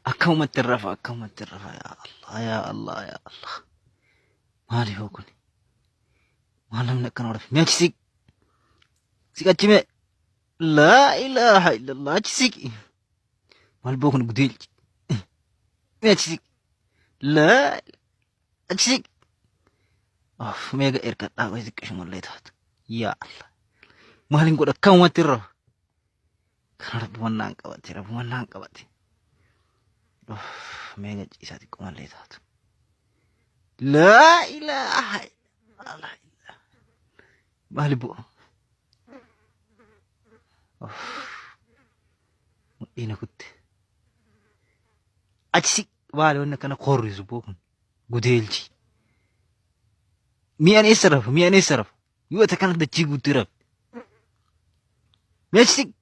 Akkamumatti rafa, akkamumatti rafa, yaa Allah, yaa Allah, yaa Allah. Maali hoo kun? Maal namni akkana rafe? Mee achi siqi. Siqi achi mee. Laa ilaaha illallah, achi siqi. Maal boo kun gudeelchi? Mee achi siqi. Laa achi siqi. Of meeqa erkadhaa qoy xiqqishumallee taatu. Yaa Allah. Maalin godha, akkamumatti rafa? Kana rabbumannaan qabate, rabbumannaan qabate. Uff, mee gachiisaa xiqqoomallee taatu. Laa ilaaha illallah. Maali bu'a? Uff, mudhii na kutte. Achi si maali wanni akkana korrisu boo kun gudeelchi. Mi'aan eessa rafa? Mi'aan eessa rafa? Yoo ati akkana dachii guuttee rafe. Mee achi siqi.